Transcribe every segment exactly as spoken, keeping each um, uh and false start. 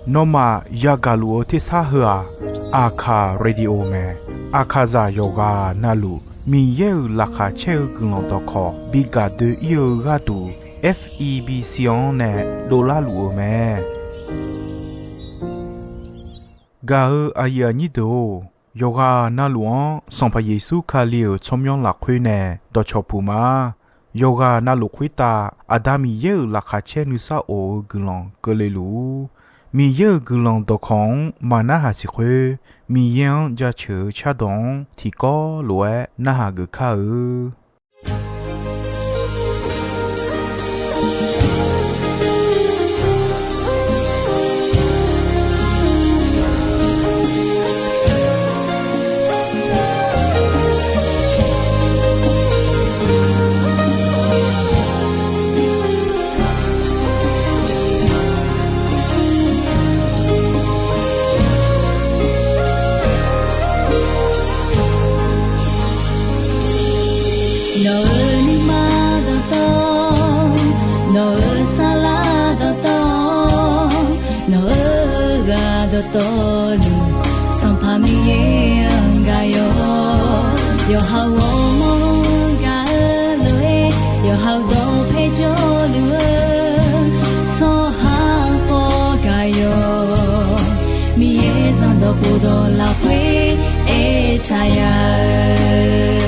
Nawmaf yagaq luf-eu tersar heu-aq, Aqkaq Radio mae. Aqkaqzaq yawqghaq navluf Miqyaer-euq laqkhaq caer-eu guiqlanq dawqkawq bi gaq doe-ir-eu gharduq, F E B C-anr nae dovlar luf-eu mae. Gaq-eu aqyuif aqnyir deuq-or, yawqghaq navluf-anr Sanqpaq Yeqsur Kali-euq tsawrmyanr lafkhoer nae dawqcawq puq ma. Yawqghaq navluf khoertav Aqda Miqyaer-euq laqkhaq caer nuisar of-eu guiqlanq keuvle luf-ur. Miqyaer-euq guiqlanq dawqkawq-anr maqnarhaq siq khoer, Miqyaer-anr jaceuq-eu cardawq-anr tiqkawv lof-aer narhaq geuf kar-eu. Nawq-euq nuima dawqtawv, nawq-euq saflar dawqtawv, nawq-euq ghaq dawqtawvluf, Sanqpaq Miqyaer-anr gaq yawq. Yawqha-euq ghawrmawr-anr gaq-eu lof-aer, yawqha-euq dawqpae jawrluf-eu tsawrhaq khawf gaq yawq. Miqyaer zanqdawq khofdawq lafkhoer aertaq ya-eu,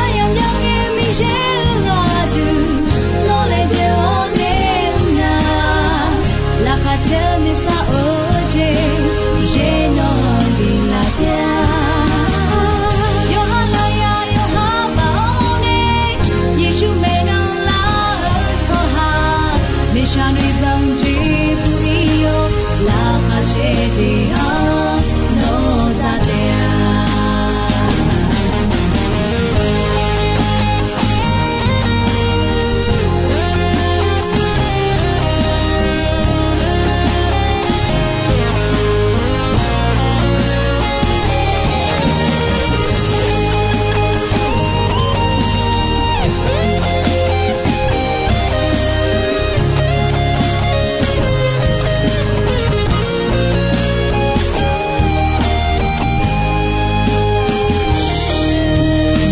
aryamq myangae Miqyaer-euq ghaq duq, nawq laejae-awr nae mr nar, laqkhaq caer-eu nuisar of-eu jeq, Miqyaer nawq-anr biflaf taef-a. Yawqha lafyaq yawqha baf-awr nae, Yeqsur maeqnan lar-eu tsawrhaq, miqshaq noeqzanq jeq bui-ir-awr, laqkhaq caer jeq-anr nawq za taef-a.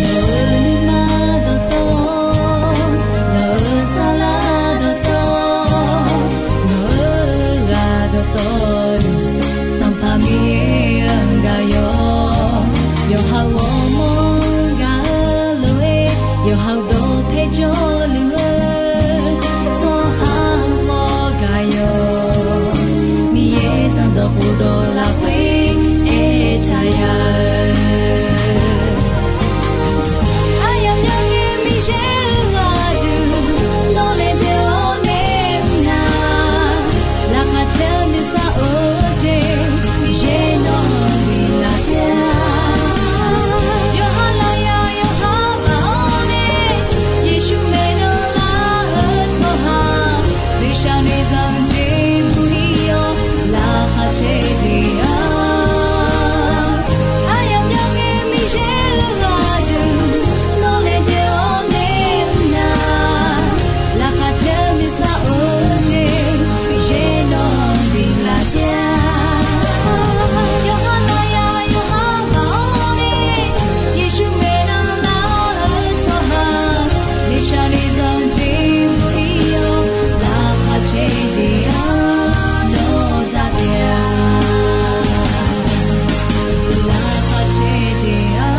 Nawq-euq nuima dawqtawv, nawq-euq saflar dawqtawv, nawq-euq ghaq dawqtawvluf, Sanqpaq Miqyaer-anr gaq yawq. Yawqha-euq ghawrmawr-anr gaq-eu lof-aer, yawqha-euq dawqpae jawrluf-eu tsawrhaq khawf gaq yawq. Miqyaer zanqdawq khofdawq lafkhoer aertaq ya-eu, aryamq myangae Miqyaer-euq ghaq duq, nawq laejae-awr nae mr nar, laqkhaq caer-eu nuisar of-eu jeq, Miqyaer nawq-anr biflaf taef-a. Yawqha lafyaq yawqha baf-awr nae, Yeqsur maeqnan lar-eu tsawrhaq, miqshaq noeqzanq jeq bui-ir-awr, laqkhaq caer jeq-anr, aryamq myangae Miqyaer-euq ghaq duq, nawq laejae-awr nae mr nar, laqkhaq caer-eu nuisar of-eu jeq, Miqyaer nawq-anr biflaf taef-a. Yawqha lafyaq yawqha baf-awr nae, Yeqsur maeqnan lar-eu tsawrhaq, miqshaq noeqzanq jeq bui-ir-awr, laqkhaq caer jeq-anr nawq za taef-a. Laqkhaq caer jeq-anr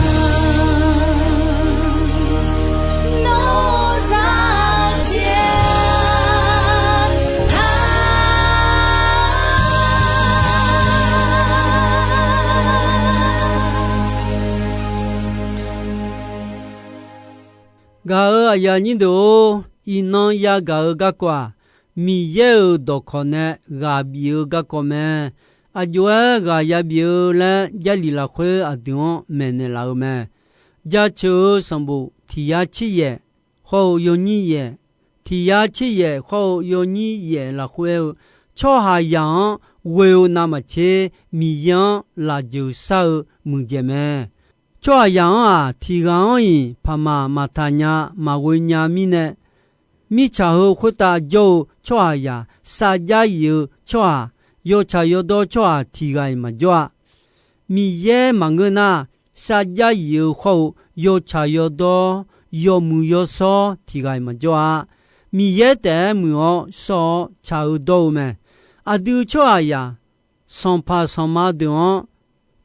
nawq za taef-a. Gaq-euq aqyuif aqnyir deuq-or, iqnan yagaq-eu garkawv-aq, Miqyaer-euq dawqkawq nae ghaq bif-eu garkawv mae. Aqjox-aer ghaq ya bif-eu laer Jarlif lafkhoer aqdui-anr maeqnaeq laf-eu mae. Jaceuq-eu sanqbof tiq yar tser yaef khawr-eu yawnyir yaef, tiq yar tser yaef khawr-eu yawnyir yaef lafkhoer-eu, tsawrhaqzaq-anr ghoe-eu navmaqtser Miqyaer-anr lafjeuq shar-eu muiqdzaeq mae. Tsawrhaqzaq-anr-aq, tiq ghaq-anr-iq paqmaq maqtaq nya, maqghoe nya mirnae, Mirtsaq heu khoertav jawr-eu tsawrhaqzaq, sarjax yif-eu tsawrhaq, yawtsaq yawdawr tsawrhaq tiq ghaq-iq maqjawr-a. Miqyaer maqngeur nar, sarjax yif-eu khawr-eu yawtsaq yawdawr, yawmuiq yawshawr tiq ghaq-iq maqjawr-a. Miqyaer taef-aer muiq-awr shawr-awr tsaq-eu dawr-eu mae. Aqdui tsawrhaqzaq, sanqpaq sanqma deuq-anr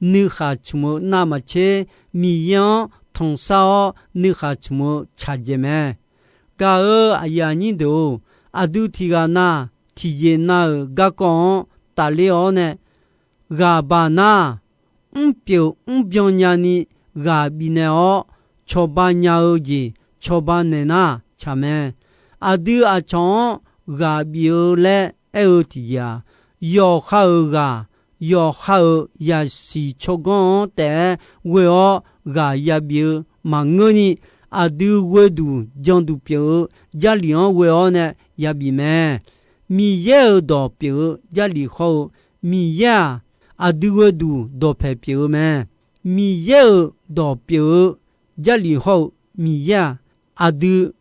nuikhaq tsmq-eu navmaqtser, Miqyaer-anr tanqsar-awr nuikhaq tsmq-eu tsaqdzaeq mae. Gaq-euq aqyuif aqnyir deuq-or, aqdui tiq ghaq na tiqjeq na-euq garkawv-anr tafler-awr nae, ghaq baq nar, mrpyeuf mrbyan nyani ghaq bifnaeq-awr, cawba nya-eu jeq cawba naeq nar tsaq mae. Aqdui aqcawq-anr ghaq bif-eu laer aer-eu tiqjeq-aq, yawqha-euq ghaq, yawqha-euq zaqsiq tsawrganr-anr taef-aer ghoe-awr ghaq yabif-eu maqngeurni, aqdui ghoeduq janduq pyeuf-eu Jarlif-anr ghoe-awr nae yabif mae. Miqyaer-euq dawq pyeuf-eu Jarlif hawr-eu, Miqyaer-aq, aqdui ghoeduq dawqpaeq pyeuf-eu mae. Miqyaer-euq dawq pyeuf-eu Jarlif hawr-eu, Miqyaer-aq, aqdui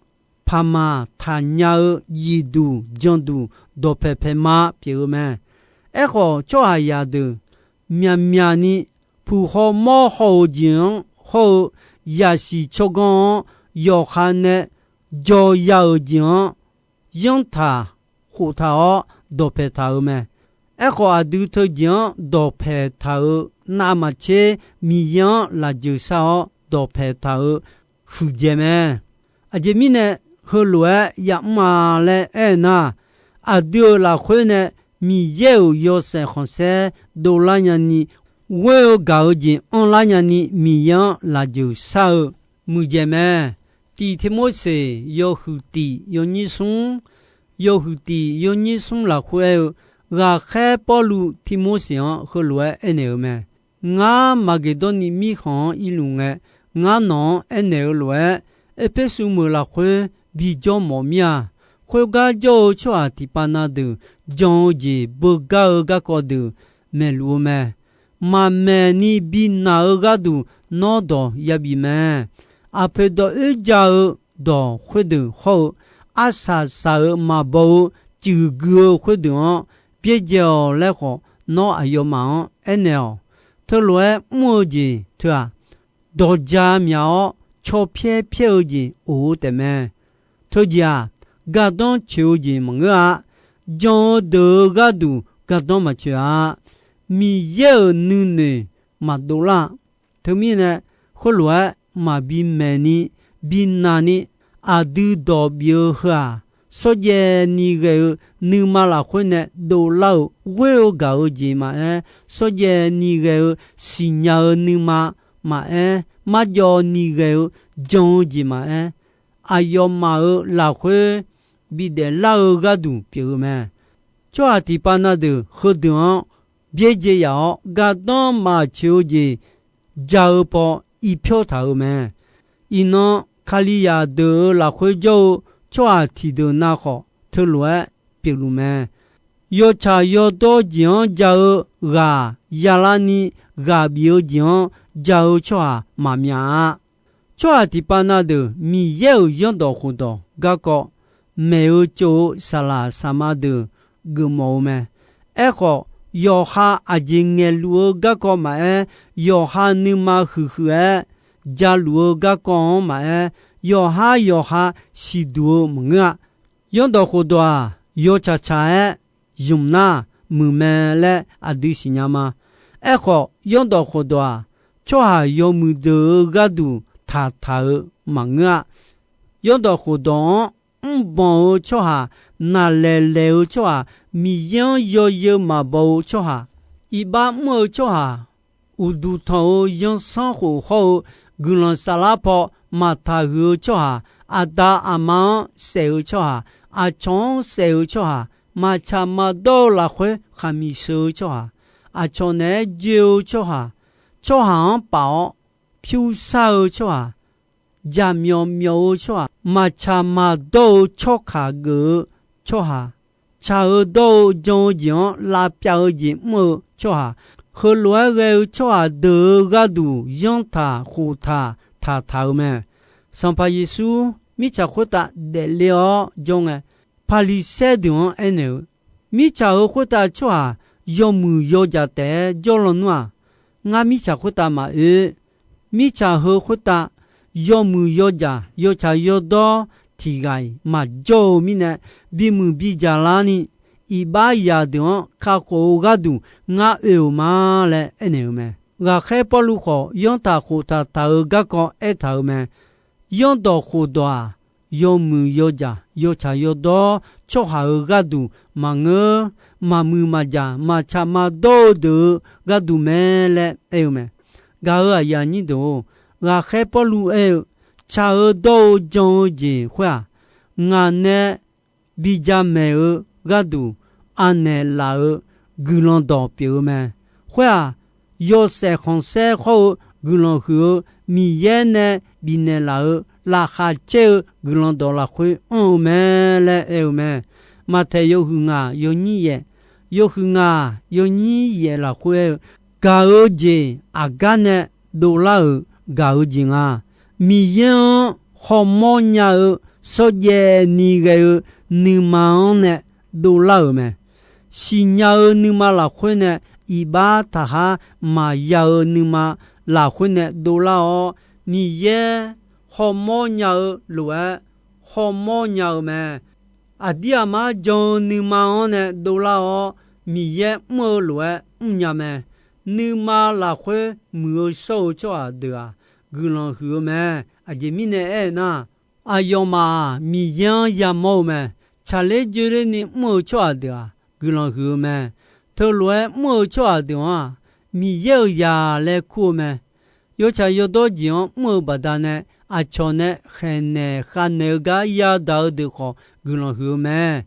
paqmaq taqnya-eu zifduq janduq dawqpaeq paeqma pyeuf-eu mae. Aerkhawf, tsawrhaqzaq deuq myaqmyaq ni puq haw mawr haw-euq jeq-anr hawr-eu, zaqsiq tsawrganr-anr yawqha nae jaw ya-euq jeq-anr yanrtaq khoftaq-awr dawqpaeq taq-euq mae. Aerkhawf, aqdui teujeq-anr dawqpaeq taq-euq navmaqtser, Miqyaer-anr lafjeuq shar-awr dawqpaeq taq-euq huiqdzaeq mae. Aqjeq mirnae, heulof-aer yamr-a laer aer-eu nar, aqdui-euq lafkhoer nae Miqyaer-euq yawshaef khanqsaer dovlar nyani, ghoer-eu gaq-eu jeq anrlar nyani, Miqyaer-anr lafjeuq shar-eu muiqdzaeq mae. Tiq Tirmorseq yawhuiq tiq yawnyir smr, yawhuiq tiq yawnyir smr lafkhoer aer-eu, ghaqkhaer Pawrluv Tirmorseq-anr heulof-aer aernaeq-eu mae. Ngar Maqgeqdawrniv mirkhanq-anr irluf ngae, ngar nawq-anr aernaeq-eu lof-aer, Erpersu meuq lafkhoer bijawr mawf mir-a. Khoergar jawr-eu tsawrhaq tiqpav na deuq jan-eu jeq beugar-eu garkawv deuq maeqluf-eu mae. Maqmaeq ni binaq-eu gharduq nawr dawq yabif mae. Aqpoeq dawq oer ja-eu dawq khoerdeuq hawr-eu, arsaq saq-euq maqbaw-eu cuif gui-eu khoerdeuq-anr byaerdzae-awq laer khawf, nawr aqyawfmaf-anr aernaeq-awq. Teulof-aer mr-eu jeq teu-aq, dawqja myaq-awr caw pyaer pyaer-eu jeq of-eu taefmae. Teujeq-aq, gardanr coeq-eu jeq maqngeur-a. Jan-eu deuq-eu gharduq gardanr maqcoeq-a. Miqyaer-euq nuinoeq maqdov lar-a. Teumirnae, khoerlof-aer maqbi maeqni, bi navni, aqdui dawq bif-eu heu-aq, shawrjaev ni ghae-eu nuima lafkhoer nae dovlar-euq ghoer-eu gaq-eu jeq maqaer, shawrjaev ni ghae-eu siqnya-eu nuima maqaer, marjawv ni ghae-eu jan-eu jeq maqaer, aqyawfmaf-euq lafkhoer bidaef lar-eu gharduq pyeuf-eu mae. Tsawrhaq tiqpav na deuq heudeuq-anr byaerdzae yaf-awr, gardanr maqcoeq-eu jeq ja-eu paw irpyawr taq-euq mae. Iqnan, Kalizaq deuq-euq lafkhoer jawr-eu tsawrhaq tiqdeuq na khawf, teulof-aer pyeufluf mae. Yawtsaq yawdawr jeq-anr ja-eu ghaq yalarni, ghaq bif-eu jeq-anr ja-eu tsawrhaq maqmyaq-a. Tsawrhaq tiqpav na deuq Miqyaer-euq zanrdawq khofdawq garkawv maeq-eu tsov-eu saqlaq saqma deuq geufmawf-eu mae. Aerkhawf, yawqha aqjeq ngaeqluf-eu garkawv maqaer, yawqha nuima huiqhuiq-aer jaluf-eu garkawv-anr maqaer, yawqhar yawqha siqduq-eu maqngeur-a. Zanrdawq khofdawq-aq, yawtsaq tsaq-aer zmq nar muiq mae laer aqdui siqnya ma. Aerkhawf, zanrdawq khofdawq-aq, tsawrhaq yawmuiq deuq-eu gharduq taqtaq-eu maqngeur-a. Zanrdawq khofdawq-anr mrbanq-eu tsawrhaq, naqlaeq laeq-eu tsawrhaq, Miqyaer-anr yawzeu maqbaw-eu tsawrhaq, iqbax mr-eu tsawrhaq, uqduq tanq-eu zanrsanrkhof hawr-eu guiqlanq saflar paw maqtaq huiq-eu tsawrhaq, aqda aqma-anr saef-eu tsawrhaq, aqcawq-anr saef-eu tsawrhaq, maqtsaq maqdawr-eu lafkhoer khaqmiq sheu-eu tsawrhaq, aqcawq naeq-aer joe-eu tsawrhaq, tsawrhaq-anr paf-awr pyursar-eu tsawrhaq, jaqmyawf myawf-eu tsawrhaq, maqtsaq maqdawr-eu tsawrkaq geuf-eu tsawrhaq, tsaq-eu dawr-eu jan-eu jeq-anr lavpyav-eu jeq mr-eu tsawrhaq, heulof-aer ghae-eu tsawrhaq deuq-eu gharduq yanrtaq khoftaq taqtaq-eu mae. Sanqpaq Yeqsur mirtsaq khoertav daefle-awr jawr ngae, Paqliqsaer deuq-anr aernaeq-eu, Mirtsaq heu khoertav tsawrhaq yawmuiq yawjaq taef-aer jawr lawnmr-aq, ngar mirtsaq khoertav maqoe. Mirtsaq heu khoertav yawmuiq yawjaq yawtsaq yawdawr tiq ghaq-iq maqjawr-eu mirnae, bimuiq bijaq larni, iqbax yaq deuq-anr kakhof-eu gharduq ngar oe-euq ma laer aernaeq-eu mae. Ghaqkhaer Pawrluv khawf, yanrtaq khoftaq taq-eu garkawv aertaq-euq mae. Yanrdawq khofdawq-aq, yawmuiq yawjaq yawtsaq yawdawr tsawrhaq-euq gharduq maqngeur, maqmuiq maqjaq maqtsaq maqdawr-eu deuq-euq gharduq mae laer aer-eu mae. Gaq-euq aqyuif aqnyir deuq-or, ghaqkhaer Pawrluv aer-eu, tsaq-eu dawr-eu jan-eu jeq khoer-aq, ngaq nae bi jamaeq-eu gharduq anaeq laf-eu guiqlanq dawq pyeuf-eu mae. Khoer-aq, yawshaef khanqsaer hawr-eu guiqlanq huiq-eu Miqyaer nae bifnaeq laf-eu laqkhaq caer-eu guiqlanq dawq lafkhoer anr-eu mae laer aer-eu mae. Maqtaeq yawhuiq ngaq yawnyir yaef, yawhuiq ngaq yawnyir yaef lafkhoer aer-eu, gaq-eu jeq aqgar nae dovlar-euq gaq-eu jeq nga. Miqyaer-anr hawmawr nya-eu shawrjaev ni ghae-eu nuima-anr nae dovlar-euq mae. Siqnya-eu nuima lafkhoer nae iqbax taqhar maqya-eu nuima lafkhoer nae dovlar-awr, Miqyaer hawmawr nya-eu lof-aer hawmawr nya-eu mae. Aqdir aqmar jan-eu nuima-anr nae dovlar-awr, Miqyaer mr-eu lof-aer mrnya mae. Nuima lafkhoer muiq-eu shawr-eu tsawrhaq deuq-aq, guiqlanq huiq-eu mae. Aqjeq mirnae aernar, aqyawfmaf-aq, Miqyaer-anr yamawr-eu mae. Tsaqler joerlerni mr-eu tsawrhaq deuq-aq, guiqlanq huiq-eu mae. Teulof-aer mr-eu tsawrhaq deuq-anr-aq, Miqyaer-euq zaq laer kur-eu mae. Yawtsaq yawdawr jeq-anr mr-eu baqdanae, aqcawq nae khaeqnaeq khavnaeq-eu gar yadaq-eu deuq khawf guiqlanq huiq-eu mae.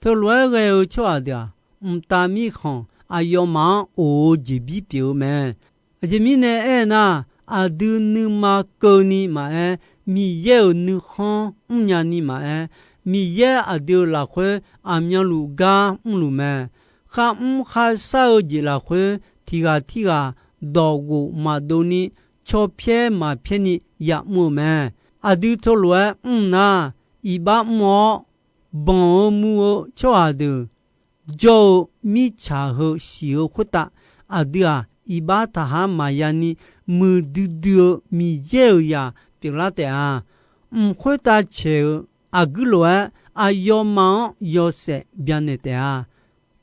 Teulof-aer ghae-eu tsawrhaq deuq-aq, mqtav mirkhanq aqyawfmaf-anr of-eu jeqbir pyeuf-eu mae. Aqjeq mirnae aernar, aqdui nuima keuvni maqaer, Miqyaer-euq nuikhanr mrnya ni maqaer, Miqyaer aqdui-euq lafkhoer aqmyanluf gar mrluf mae. Kharmr kharshar-eu jeq lafkhoer tiq ghaq tirghaq dawqghof maqdov ni, cawpyaer maqpyaer ni ya'mr-eu mae. Aqdui teulof-aer mr nar, iqbax mr-awr, banq-eu mu-eu tsawrhaq deuq jawr-eu mirtsaq heu siq-eu khoertav, aqdui-aq, iqbax taqhar maqya ni, muiqdui dui-eu Miqyaer-euq zaq pyeuflar taef-a. Mq khoertav caeq-eu aqguir lof-aer aqyawfmaf-anr yawshaef byanaeq taef-a.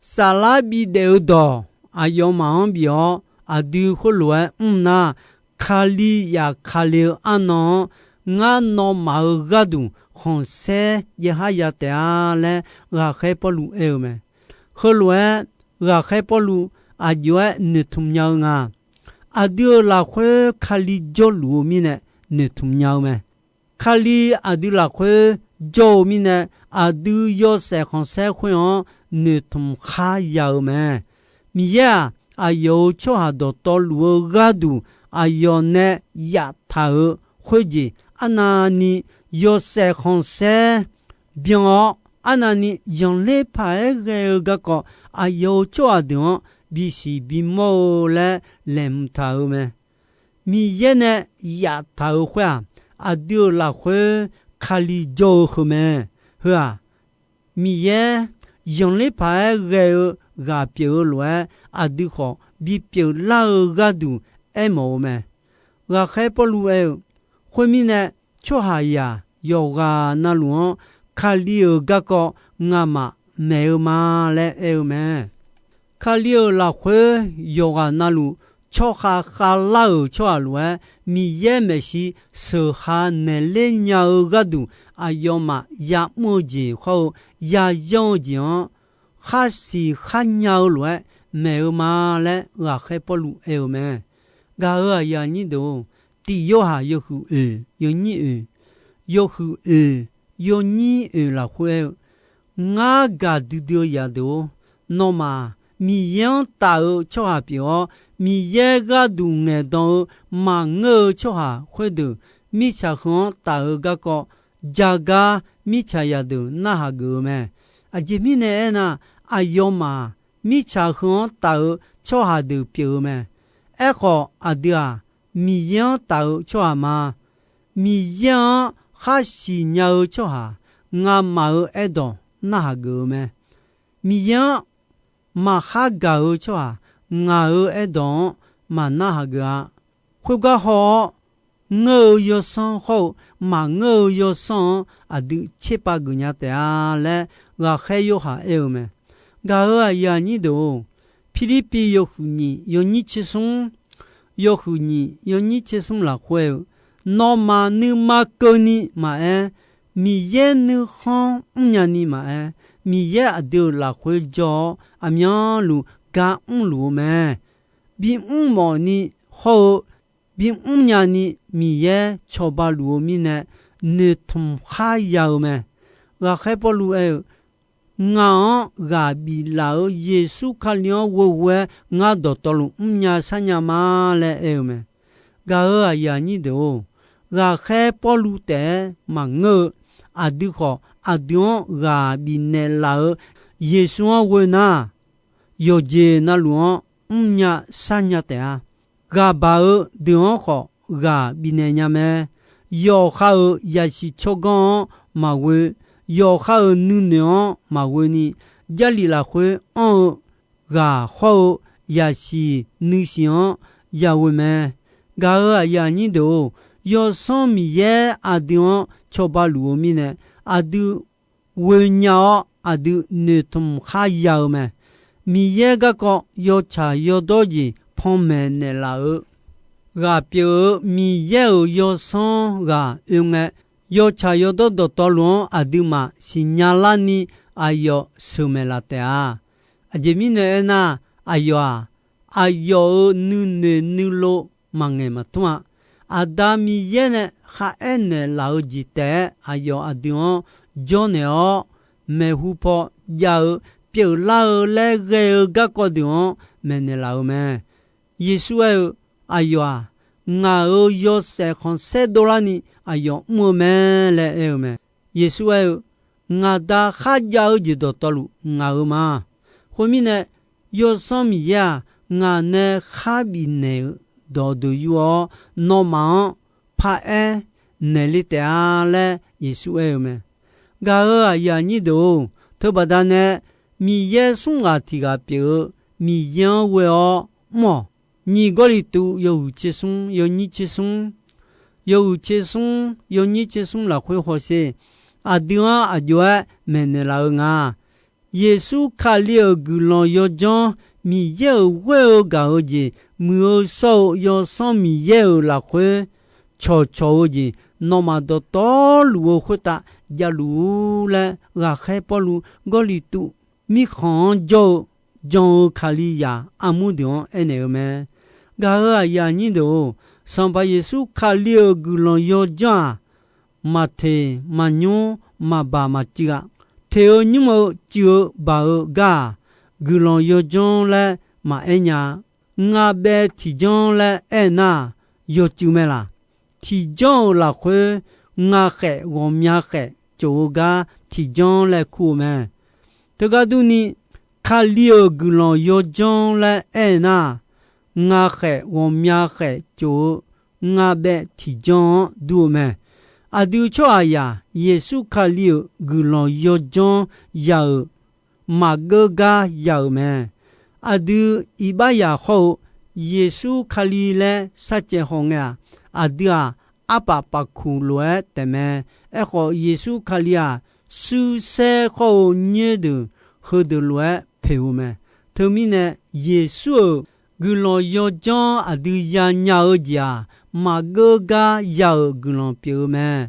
Saflar bidaef-eu dawq aqyawfmaf-anr bif-awr, aqdui khoerlof-aer mr nar, Kali zafkale-eu arnan-anr ngar nawmaf-euq gharduq khanqsaer jaev har ya taef-a laer, ghaqkhaer Pawrluv aer-eu mae. Heulof-aer, ghaqkhaer Pawrluv aqjox-aer noeqtmq nya-eu nga. Aqdui-euq lafkhoer Kali jawrluf-eu mirnae noeqtmq nya-eu mae. Kali aqdui lafkhoer jawr-eu mirnae, aqdui yawshaef khanqsaer khoer-anr noeqtmq khar ya-eu mae. Miqyaer-aq, aqyawf-euq tsawrhaq dawqtawvluf-eu gharduq aqyawf nae yaftaq-euq khoerjeq, arnavni yawshaef khanqsaer byan-awr, arnavni zanqler paq-aer ghae-eu garkawv aqyawf-euq tsawrhaq deuq-anr bisiq bimawr-eu laer laeqhmq taq-euq mae. Miqyaer nae yaftaq-euq khoer-aq, aqdui-euq lafkhoer Kali jawr-eu heu mae. Heu-aq, Miqyaer zanqler paq-aer ghae-eu ghaq pyeuf-eu lof-aer, aqdui khawf bipyeuf lar-eu gharduq aermawf-eu mae. Ghaqkhaer Pawrluv aer-eu, Khoermirnae, tsawrhaqzaq yawqghaq navluf-anr Kali-euq garkawv ngamaf maeq-eu ma laer aer-eu mae. Kali-euq lafkhoer yawqghaq navluf tsawrkhav khavlar-euq tsawrhaq lof-aer, Miqyaer maeqshi sheuqha naeqler nya-eu gharduq aqyawfmaf ya'mr-eu jeq hawr-eu yayanr-eu jeq-anr khar siq khar nya-eu lof-aer maeq-eu ma laer ghaqkhaer Pawrluv aer-eu mae. Gaq-euq aqyuif aqnyir deuq-or, Tiq Yorhaq yawhuiq oeq yawnyir oeq, yawhuiq oeq yawnyir oeq lafkhoer aer-eu, Ngar gaqdui dui-eu zaqdeuq-or, nawmaf-aq, Miqyaer-anr taf-eu tsawrhaq pyeuf-awr, Miqyaer gharduq ngaeqdan-eu maqngeur-eu tsawrhaq khoerdeuq, mirtsaq heu-anr taf-eu garkawv jagar mirtsaq zaqdeuq narhaq geuf-eu mae. Aqjeq mirnae aernar, aqyawfmaf-aq, mirtsaq heu-anr taf-eu tsawrhaq deuq pyeuf-eu mae. Aerkhawf, aqdui-aq, Miqyaer-anr taf-eu tsawrhaq ma. Miqyaer-anr khar siqnya-eu tsawrhaq ngamaf-euq aerdawq narhaq geuf-eu mae. Miqyaer-anr maqkhar gaq-eu tsawrhaq ngaq-euq aerdawq-anr maqnarhaq geuf-a. Khoergar haw-awr, ngeur-eu yawsanr hawr-eu maqngeur-eu yawsanr-anr aqdui tserpav geufnya taef-a laer, ghaqkhaer Yorhaq aer-eu mae. Gaq-euq aqyuif aqnyir deuq-or, Pirlirpiv yawhuiq nyiq yawnyir tser smr, yawhuiq nyiq yawnyir tser smr lafkhoer-eu, nawmaf nuima keuvni maqaer, Miqyaer nuikhanr mrnya ni maqaer, Miqyaer aqdui-euq lafkhoer jawr-awr, aqmyanluf gar mrluf-eu mae. Bimr mawfni hawr-eu bimr nyani Miqyaer cawba luf-eu mirnae, noeqtmq khar ya-eu mae. Ghaqkhaer Pawrluv aer-eu, ngaq-anr ghaq biflaf-euq Yeqsur Kali-anr ghoeghoe-aer ngar dawqtawvluf mrnya sharnya ma laer aer-eu mae. Gaq-euq aqyuif aqnyir deuq-or, ghaqkhaer Pawrluv taef-aer maqngeur-eu, aqdui khawf aqdui-anr ghaq bifnaeq laf-euq Yeqsur-anr ghoe nar, yawqjeq navluf-anr mrnya sharnya taef-a. Ghaqbaq-eu deuq-anr khawf ghaq bifnaeq nya mae. Yawqha-euq zaqsiq tsawrganr-anr maqghoe, yawqha-euq nuinoeq-anr maqghoe ni, Jarlif lafkhoer anr-eu ghaq hawr-eu zaqsiq nuisiq-anr yaghoe mae. Gaq-euq aqyuif aqnyir deuq-or, Yawsanr Miqyaer aqdui-anr cawba luf-eu mirnae, aqdui ghoenya-awr aqdui noeqtmq khar ya-eu mae. Miqyaer garkawv yawtsaq yawdawr jeq panmaeq naeqlaf-eu ghaq pyeuf-eu Miqyaer-euq Yawsanr ghaq oe ngae, yawtsaq yawdawr dawqtawvluf-anr aqduimaf siqnya larni aqyawf sheuqmaeq laf taef-a. Aqjeq mirnae aernar, aqyawf-aq, aqyawf-euq nuinoeq nuilov maqngaeq maqtmr-a. Aqda Miqyaer nae kharaer naeqlaf-eu jeq taef-aer aqyawf aqdui-anr jawrnaeq-awr, maeqhu paw jav-eu pyeuflar-eu laer ghae-eu garkawv deuq-anr maeqnaeq laf-eu mae. Yeqsur aer-eu, aqyawf-aq, ngaq-euq yawshaef khanqsaer dovlarni aqyawf mr-eu mae laer aer-eu mae. Yeqsur aer-eu, ngaq Da kharjav-eu jeq dawqtawvluf ngaq-euq ma. Khoermirnae, Yawsanr Miqyaer-aq, ngaq nae khar bifnaeq-eu dawqdeuq yur-awr, nawmaf-anr paraer naeqle taef-a laer Yeqsur aer-eu mae. Gaq-euq aqyuif aqnyir deuq-or, teubaqda nae Miqyaer smr ghaq tiq ghaq pyeuf-eu Miqyaer-anr ghoe-awr mr-awq. Nyiq Gawrliqtu yawhuiq tser smr yawnyir tser smr, yawhuiq tser smr yawnyir tser smr lafkhoer hawsher. Aqdui-anr aqjox-aer maeqnaeq laf-eu nga. Yeqsur Kali-euq guiqlanq yawdzanr, Miqyaer-euq ghoer-eu gaq-eu jeq, muiq-eu shawr-eu Yawsanr Miqyaer-euq lafkhoer cawqcawq-eu jeq, nawmaf dawqtawvluf-eu khoertav javluf-ur laer, ghaqkhaer Pawrluv Gawrliqtu mirkhanq-anr jawr-eu jan-eu Kalizaq armur deuq-anr aernaeq-eu mae. Gaq-euq aqyuif aqnyir deuq-or, Sanqpaq Yeqsur Kali-euq guiqlanq yawdzanr-aq, maqteq maqnymr maqbaq maqcuiv-a. Teq-eu nymr-eu cuiv-eu baq-eu gar-aq, guiqlanq yawdzanr laer maqaer nya-a. Ngaq baev tiqjanr laer aernar-aq, yawcuiv mae laq. Tiqjanr-euq lafkhoer ngaq khaef ghawqmya khaef cof-eu gar tiqjanr laer kur-eu mae. Teugar durni, Kali-euq guiqlanq yawdzanr laer aer nar-aq, ngaq khaef ghawqmya khaef cof-eu ngaq baev tiqjanr-anr dur-eu mae. Aqdui tsawrhaqzaq Yeqsur Kali-euq guiqlanq yawdzanr ya-euq maqgeur gar ya-euq mae. Aqdui iqbaxzaq hawr-eu Yeqsur Kali laer sharcaev haw ngae-aq, aqdui-aq arpaf pafkuq lof-aer taefmae. Aerkhawf, Yeqsur Kali-aq, shuir saer hawr-eu nyoer deuq heudeuq lof-aer poeq-eu mae. Teumirnae, Yeqsur-euq guiqlanq yawdzanr aqdui yanya-eu jeq-aq, maqgeur gar ya-euq guiqlanq pyeuf-eu mae.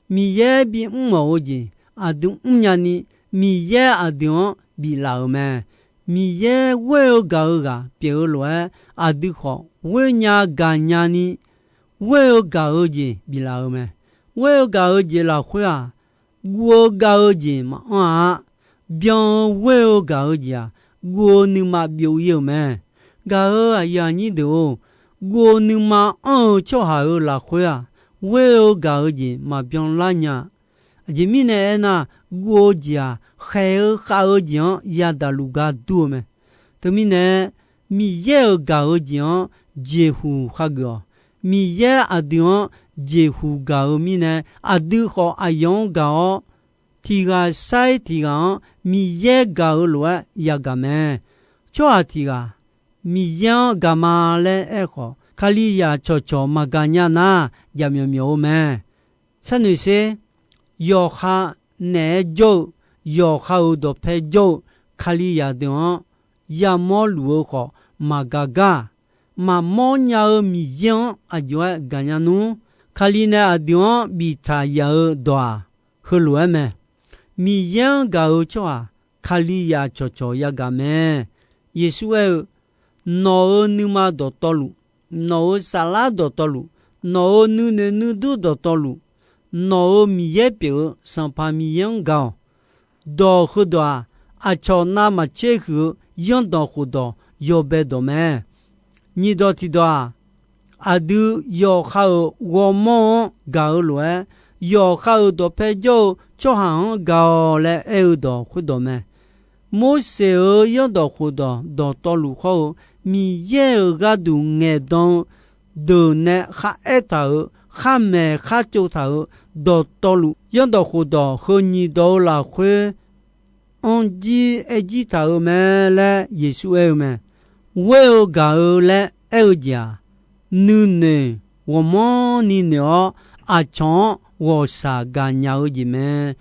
Miqyaer bimr mawf-eu jeq aqdui mrnya ni, Miqyaer aqdui-anr biflaf-euq mae. Miqyaer ghoer-eu gaq-eu ghaq pyeuf-eu lof-aer, aqdui khawf ghoer nya gaq nya ni, ghoer-eu gaq-eu jeq biflaf-eu mae. Ghoer-eu gaq-eu jeq lafkhoer-aq, guv-eu gav-eu jeq maqanr-a. Byan-eu ghoer-eu gaq-eu jeq-aq, guv-eu nuima byov-ir-euq mae. Gaq-euq aqyuif aqnyir deuq-or, guv-eu nuima anr-eu tsawrhaq-euq lafkhoer-aq, ghoer-eu gaq-eu jeq maqbyan lar nya. Aqjeq mirnae aernar, guv-eu jeq-aq, khaeq-eu khav-eu jeq-anr yadaq luf gar dur-eu mae. Teumirnae, Miqyaer-euq gaq-eu jeq-anr jeqhuq hageuf-awq. Miqyaer aqdui-anr jeqhuq gaq-eu mirnae, aqdui khawf aqyawf-anr gaq-awr, tiq ghaq sair tiq ghaq-anr Miqyaer gaq-eu lof-aer yagaq mae. Tsawrhaq tiq ghaq Miqyaer-anr gaq ma laer aerkhawf, Kalizaq cawqcawq maqgaq nya nar, jaqmyawf myawf-eu mae. Sharnoeq sher, yawqha naeq-aer jawr-eu, yawqha-euq dawqpae jawr-eu Kalizaq deuq-anr yamawr luf-eu khawf maqgaq gar-aq, maqmawr nya-eu Miqyaer-anr aqjox-aer gaqnya nmr. Kali nae aqdui-anr biftaq yaf-eu dawq-aq, heulof-aer mae. Miqyaer-anr gaq-eu tsawrhaq Kalizaq cawqcawq yagaq mae. Yeqsur aer-eu, Nawq-euq nuima dawqtawvluf, nawq-euq saflar dawqtawvluf, nawq-euq nuinoeq nuidur dawqtawvluf, nawq-euq Miqyaer pyeuf-eu Sanqpaq Miqyaer-anr gaq-awq. Dawq heudawq-aq, aqcawq navmaqtser huiq-eu yanrdawq khofdawq yawbae dawq mae. Nyiq dawq tiq dawq-aq, aqdui yawqha-euq ghawrmawr-anr gaq-eu lof-aer, yawqha-euq dawqpae jawr-eu tsawrhaq-anr gaq-awq laer aer-eu dawq khoerdawq mae. Morseq-euq yanrdawq khofdawq dawqtawvluf hawr-eu, Miqyaer-euq gharduq ngaeqdan-eu deuq nae kharaer taq-euq, kharmaeq khartsov taq-euq dawqtawvluf, yanrdawq khofdawq heu nyiq dawq-eu lafkhoer anrjir aer jir taq-euq mae laer Yeqsur aer-eu mae. Ghoer-eu gaq-eu laer aer-eu jeq-aq, nuinoeq ghawqmanrni noeq-awr, aqcawq-anr ghawqshaq gaqnya-eu jeq mae.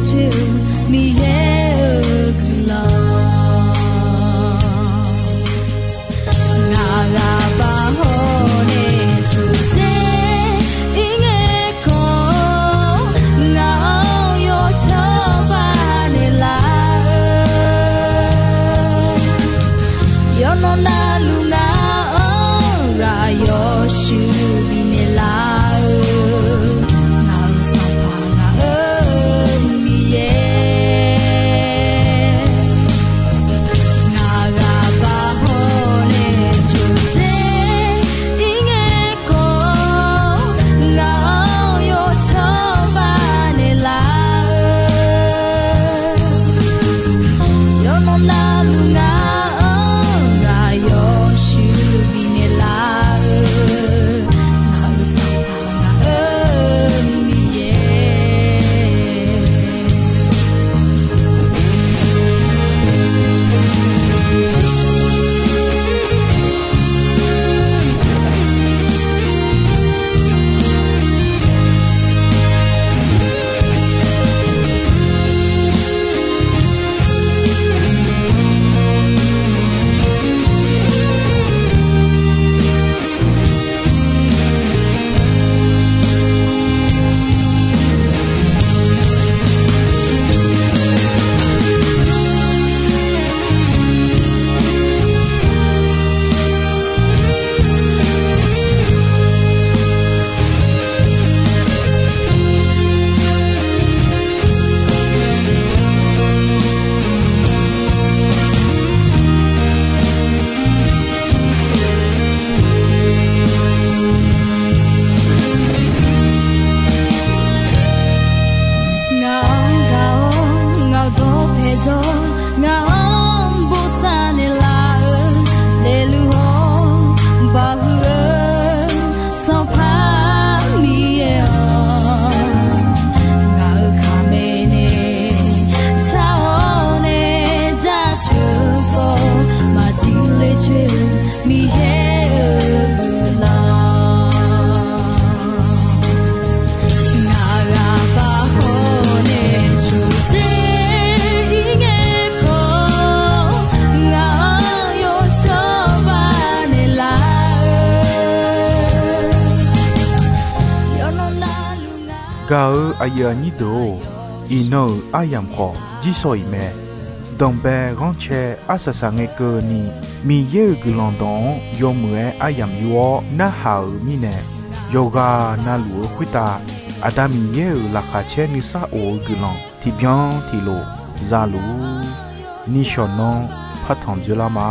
coer-eu Miqyaer-euq guiqlanq. Ngaq ghaq baq hawr nae coqdzer ir ngae khawf, ngaq-anr yawcawba naeqlaf-eu yawqnan navluf ngaq-anr ghaq yawshuif bifnaeq laf-eu, ngaq-euq Sanqpaq ngaq-euq Miqyaer. Ngaq ghaq baq hawr nae coqdzer ir ngae khawf, ngaq-anr yawcawba naeqlaf-eu yawqnan navluf ngaq-anr ghaq yawshuif bifnaeq laf-eu, ngaq-euq Sanqpaq ngaq-euq Miqyaer. Ngaq-anr gaq-awr ngaq dawq paeqdawr, ngaq-anr bosav naeqlaf-eu daefluf-awr baqhuiq-eu Sanqpaq Miqyaer-awq, ngaq-euq kaqmae nae tsar-awr nae jaceuq-eu khawf, maqjir ler coer-eu Miqyaer-euq guiqlanq. Ngaq ghaq baq hawr nae coqdzer ir ngae khawf, ngaq-anr yawcawba naeqlaf-eu yawqnan navluf ngaq. Gaq-eu aqyuif aqnyir deuq-or, iqnan-euq aryamq khawf jirsawq iq mae. Danqbae ghanrcae arsaq saq ngae keuvni, Miqyaer-euq guiqlanq dawq-anr yawmuiq-aer aryamq yur-awr narhaq-euq mirnae, yawqghaq navluf-eu khoertav Aqda Miqyaer-euq laqkhaq caer nuisar of-eu guiqlanq tiqbyan tiqlof za luf-ur. Nishawq nanr partanq dzoerlar ma.